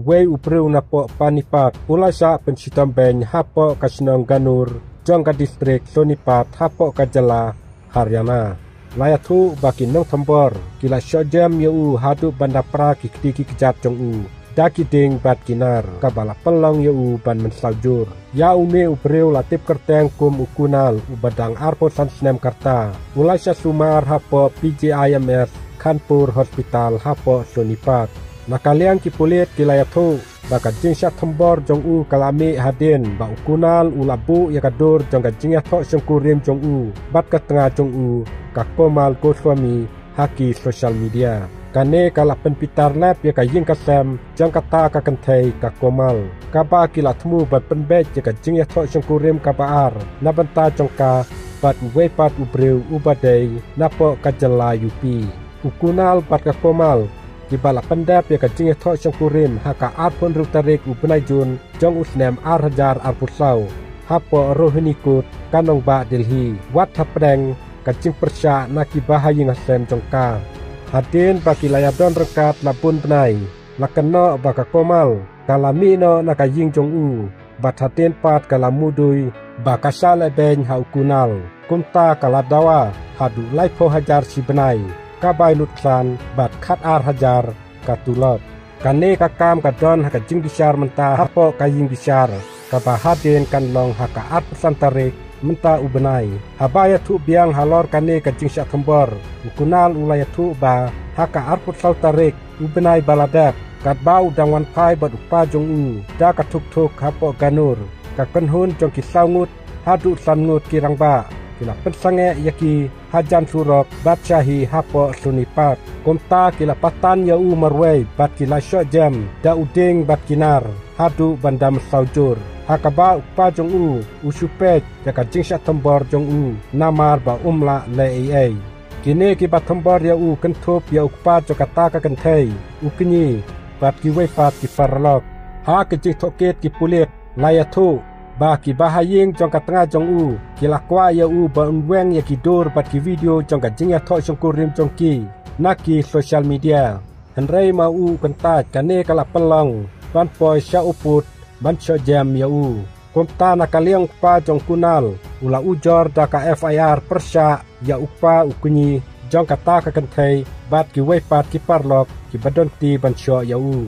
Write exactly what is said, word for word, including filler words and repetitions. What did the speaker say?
Wei u briew napoh Panipat u la shah pynshitom beiñ hapoh ka shnong Ganur jong ka distrik Sonipat hapoh ka jylla Haryana. La ïathuh ba ki nongthombor ki la shoh jem ïa u haduh ban da pra ki kti ki kjat jong u da ki dieng bad ki nar, kaba la pynlong ïa u ban mynsaw jur. Ïa une u briew la tip kyrteng kum u Kunal, uba dang arphew san snem ka rta. U la shah sumar hapoh P G I M S Khanpur Hospital hapoh Sonipat. Na ka liang ki pulit ki la ïathuh ba ka jingshah thombor jong u ka la mih hadien ba u Kunal u la buh ïa ka dur jong ka jingïathoh shongkurim jong u bad ka tnga jong u, ka Komal Goswami, ha ki social media. Kane ka la pynbitar lep ïa ka ïing ka sem jong kata ka kynthei, ka Komal, kaba ki la thmu ban pynbeit ïa ka jingïathoh shongkurim kaba ar na bynta jong ka bad uwei pat u briew uba dei napoh ka jylla U P. U Kunal bad ka Komal kiba la pyndep ïa ka jingïathoh shongkurim ha ka arphew hynriew tarik u bnai Jun jong u snem ar hajar arphew saw hapoh Rohini Court, ka nongbah Delhi, wat hapdeng ka jingpyrshah na ki bahaïing hasem jong ka. Hadien ba ki la ïadon ryngkat la bun bnai, la kynnoh ba ka Komal ka la mih noh na ka ïing jong u bad hadien pat ka la mudui ba ka shah lehbeiñ ha u Kunal. Kumta ka la dawa haduh laiphew hajar shi bnai ka bai lut khlaiñ bad khat ar hajar ka tulop. Kane ka kam ka don ha ka jingbishar mynta hapoh ka ïing bishar, kaba hadien kan long ha ka arphew san tarik mynta u bnai. Haba ïathuh biang halor kane ka jingshah thombor, u Kunal u la ïathuh ba ha ka arphew saw tarik u bnai ba la dep, katba u dang wan phai bad u kpa jong u da ka thuk thuk hapoh Ganur, ka kynhun jong ki saw ngut haduh san ngut ki rangbah ki la pynsangeh ïa ki hajan surok Badshahee hapoh Sonipat. Kumta ki la patan ïa u marwei bad ki la shoh jem da u dieng bad ki nar haduh ban da mynsaw jur, ha kaba u kpa jong u u shu peit ïa ka jingshah thombor jong u namar ba um lah leh ei ei. Kine kiba thombor ïa u kynthup ïa u kpa jong kata ka kynthei, u kñi bad kiwei pat ki paralok. Ha ka jingtohkit ki pulit la ïathuh ba ki bahaïing jong ka tnga jong u ki la kwah ïa u ba un weng ïa ki dur bad ki video jong ka jingïathoh shongkurim jong ki na ki social media. Hynrei ma u kyntait, kane ka la pynlong ban poi sha u pud ban shoh jem ïa u. Kumta na ka liang u kpa jong u Kunal u la ujor da ka F I R pyrshah ïa u kpa u kñi jong kata ka kynthei bad kiwei pat ki paralok kiba don kti ban shoh ïa u.